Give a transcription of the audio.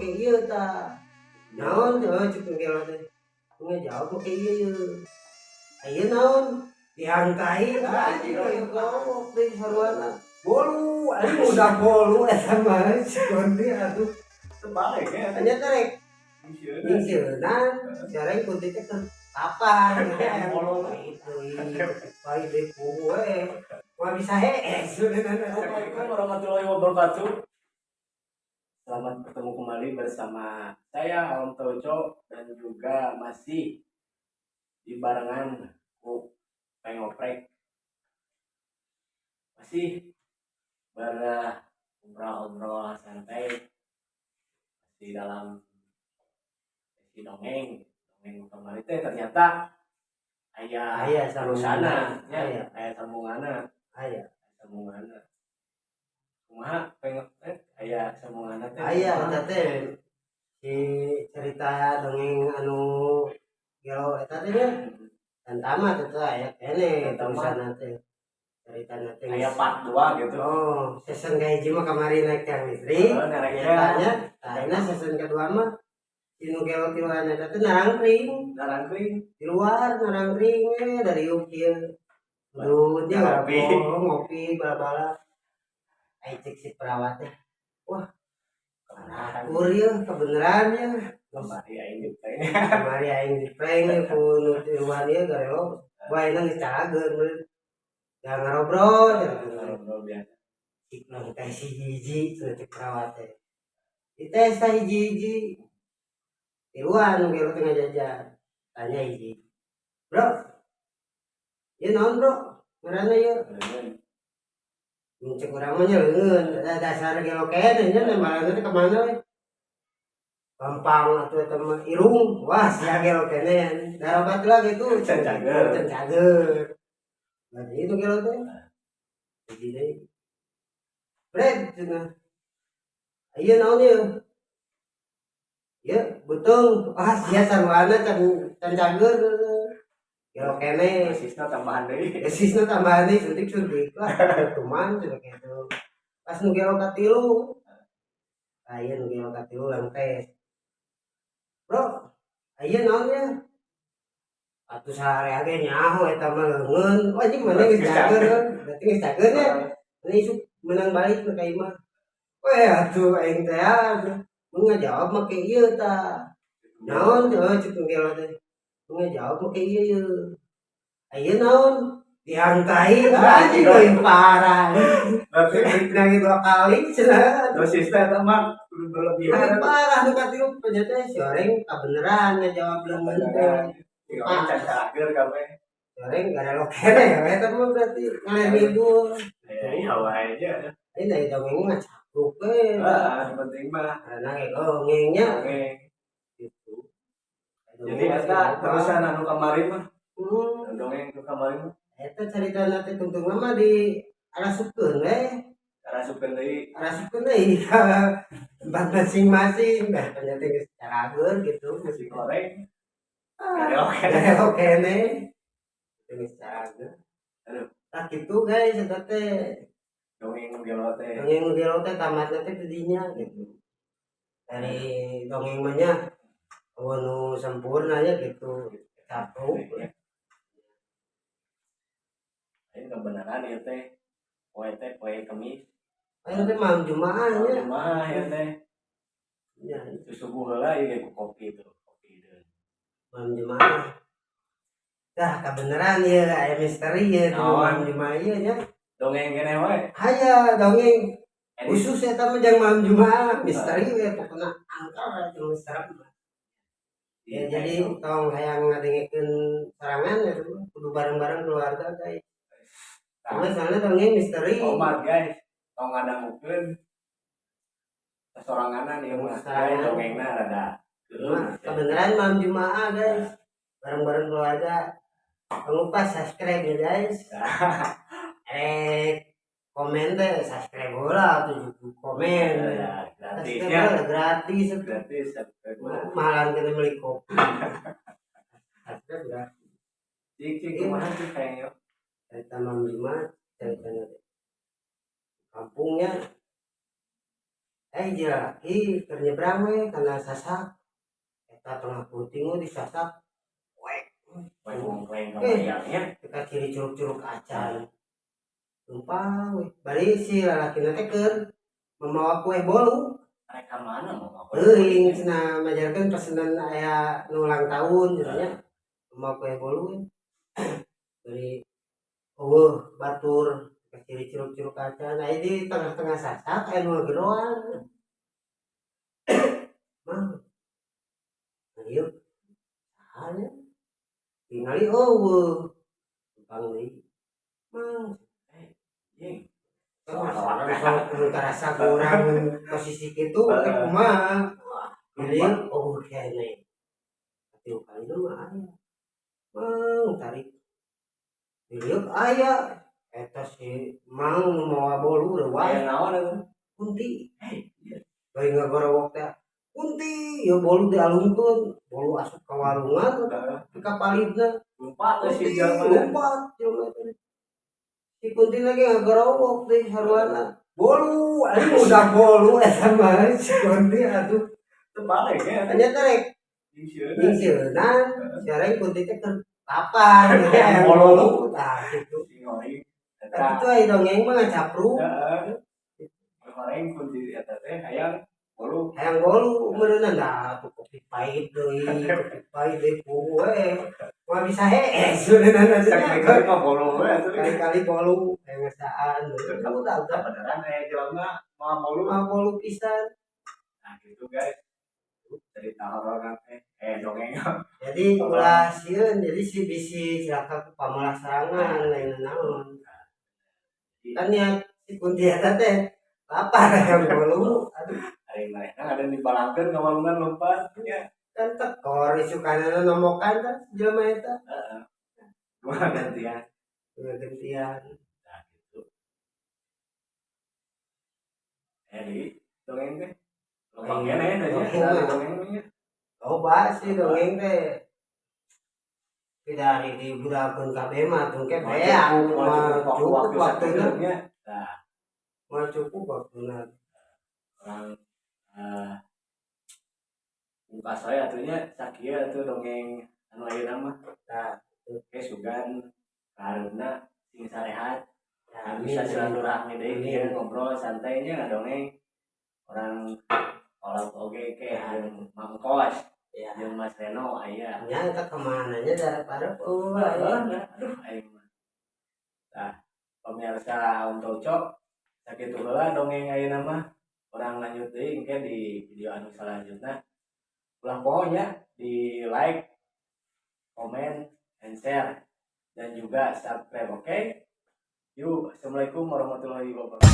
make ieu tah. Naon heuh cek nu gelo teh. Ngajawab make ieu ye. Aya naon? Diangkai anjing kayak kolok deui saruana. Bolu Anjing udah bolu eta mah si Kunti atuh. Terbalik ya. Ternyata rek nyingsieunan jarang Kunti teh keur kapan Bolu. itu baik deui pugu we. Moal bisa hees sebenarnya. Assalamualaikum warahmatullahi wabarakatuh. Selamat bertemu kembali bersama saya, Om Toco, dan juga masih di barengan ku Pengoprek. Masih berobrol santai masih dalam sesi dongeng. Dongeng kemarin teh ternyata aya Aya terusana sambunganna. Ya, Aya. aya sambunganna. Aya. Sambunganna. Kumaha peng aya sambunganna teh? Aya eta teh si cerita dongeng anu gelo eta teh nya dan tamat eta aya keneh Dan tamat. terusanna teh ceritana teh. Aya part 2 gitu. Oh, season kahiji mah kamari naik tiang listrik. Oh, naik. Nyatanya, nah ini season kedua mah si nu gelo tiluan eta teh narangkring. Narangkring. Di luar narangkring dari yuk ieu. Duh, dia Ngopi. ngopi, ngopi bala-bala. Ai cek si perawat teh. Wah, akur ya kebenaran ya. Kamari aing di prank. Kamari aing di prank ya ku nu tiluan ieu garelo. Wah, ini geus cageur meureun. Ya ngarobrol cenah. Ngobrol biasa. Cik lang tes hiji-hiji cenah cek perawat teh. Dites tah hiji-hiji. Tiluan nu gelo teh ngajajar. Tanya hiji. "Bro. Ieu naon, Bro? Ngaranna ieu?" Cek urang mah nya leungeun, da dasar gelo keneh nya nembalan teh ka mana we. Gampang atuh eta mah irung, wah sia gelo keneh. Darobat lah gitu. Can cager. Can cager. Nah, itu gelo teh. Hiji deui. "Bret," cenah. "Ieu naon ieu?" "Ieu beuteung." Wah sia saruana can can cager. Gelo keneh. Dosisna tambahan deui. Dosisna tambahan deui, suntik-suntik lah. Tuman cenah kitu. Pas nu gelo katilu. Ah ieu nu gelo katilu lang tes. "Bro, ieu naon ieu?" Atuh sarea ge nyaho eta mah leungeun. Wah anjing maneh geus cager. Berarti geus cager nya. Ini isuk menang balik ka imah. Weh atuh aing teh atuh. Mun ngajawab make ieu tah. Naon heuh cek nu gelo teh. Mun ngajawab make ieu ye. Ieu naon? Diangkai anjing leuwih parah. Berarti Nangis dua kali cenah. dosisna eta mah kudu berlebihan. Leuwih parah nu katilu ternyata si oreng kabeneran ngajawab leungeun teh. Tinggal can cager kabeh. Si oreng garelo keneh we eta mah berarti ngalir ngidul. Ya iya wae aja. Ini dari dongeng mah cakruk we. Ah, penting mah Karena ge dongengnya dongeng. Gitu. Jadi eta terusan anu kamari mah, dongeng nu kamari mah. Eta caritana teh tungtungna mah di arasupkeun we. Arasupkeun deui. Arasupkeun deui ka tempat masing-masing. Dah ternyata geus carageun gitu. Si goreng. Ah, Garelo keneh. garelo keneh. Geus carageun. Aduh. Tah kitu guys eta teh. Dongeng nu gelo teh. Dongeng nu gelo teh tamatna teh di dinya gitu. Dari dongeng mah nya euweuh nu sempurna nya gitu. Capruk. Ini kebenaran ieu teh. Poe teh poe Kemis. Ayo teh malam Jumaah nya. Jumaah ieu teh. Nya. Subuh heula ieu ge ku kopi tuh, kopi deui. Malam Jumaah. Dah kebenaran ya aya misteri ya di Naon? malam Jumaah ieu nya. Dongeng keneh wae. Aya dongeng Edit. Khusus eta mah jang malam Jumaah misteri we pokona angker jeung serem. Ya, jadi tong hayang ngadengekeun sorangan ya kudu bareng-bareng keluarga, guys. Karena soalnya dongeng misteri. Omat guys, tong ngadangukeun soranganan ieu mah. Sorangan. Guys, dongengna rada Nah, kebenaran malam Jumaah guys. Bareng-bareng keluarga. Jangan lupa subscribe ya guys. Komen teh subscribe heula tuh komen. Ya, gratis Subscribe ya. heula, gratis. Gratis subscribe mah. Mahalan kita beli kopi. Subscribe gratis. Cik cik kumaha cik hayang yo. Cerita malam Jumat, ceritanya kampungnya. Hiji lalaki keur nyebrang we kana sasak. Eta tengah peuting we disasak. Wek. Weng kamayangnya. Kita ciri curug-curug acan. Lumpang we. Bari si lalakina teh keur mamawa kue bolu. Mereka mana mau apa? Teuing cenah majarkeun pesenan aya nu ulang tahun cenah nya. Mamawa kue bolu we. Bari eueuh batur ciri curug-curug acan. Aya di tengah-tengah sasak aya nu ngageroan. Mang. Ieu saha nya? Tingali eueuh. Lempang deui. Mang. Jeung Kan karasa ku urang posisi kitu teh kumaha. Jadi eueuh keneh. Tilu kali mah aya. Mang tarik. Diliuk aya. Eta si Mang nu mawa bolu aya reuwas naon eta? Kunti. Hei, iya. Bari ngagorowok teh. Kunti, ieu bolu dialungkeun, bolu asup ka walungan, ka palidna. Lompat teh si Kunti jelema. Lompat jelema teh. Si Kunti lagi ngagorowok teh haruana. Bolu, aing udah bolu eta mah si Kunti atuh. Terbalik ya. Ternyata rek Nyingsieunan. nyingsieunan, si areng Kunti teh keur lapar, gitu Hayang hayang bolu. bolu tah kitu. Si ngori. Tapi Eta. itu aya dongeng mah ngacapruk. Heeh. Kemarin kunti eta teh hayang bolu. Hayang bolu meureunna da tuh kopi pahit deui, kopi pahit deui puguh we. Moal bisa hees meureunna Sekali-kali mah bolu we atuh. Kali-kali bolu hayang ngesaan. Udah. Beneran aya jelema moal bolu. Moal bolu pisan. Nah gitu guys. Cerita horor teh dongeng. Jadi ulah sieun, jadi si bisi cilaka ku pamalah serangan lain naon. Kan niat si Kunti eta teh lapar hayang bolu. Aduh, Ari mereka ada dibalangkeun ka walungan lompat nya. Kan tekor isukanana nomokan kan jelema eta. Heeh. Dua gantian. Dua gantian. Nah gitu. Di dongeng teh. Loba keneh teh nya. Dongeng mah. Dongeng nya. Loba sih dongeng teh. Tapi dari dibudalkeun kabeh mah tong ke beak. Moal Moal cukup cukup waktu waktuna. sakitu Nah, Moal cukup waktuna. Orang pungkas we atuh nya sakieu atuh dongeng anu ayeuna mah. Nah, Oke, sugan kahareupna sing sarehat. ya, Bisa silaturahmi deui Amin. ieu ngobrol santainya ngadongeng. Orang kolot oge ke jeung Mang Kos Ya. jeung Mas Reno aya. Nya eta kemana nya darep-arep eueuh Heeh, aya. aduh aing mah. Tah, pemirsa Om Tocok sakitu heula dongeng ayeuna mah. Urang lanjut deui engke di video anu salanjutna. Ulah poho nya di like, komen, and share dan juga subscribe, oke? Yuk, assalamualaikum warahmatullahi wabarakatuh.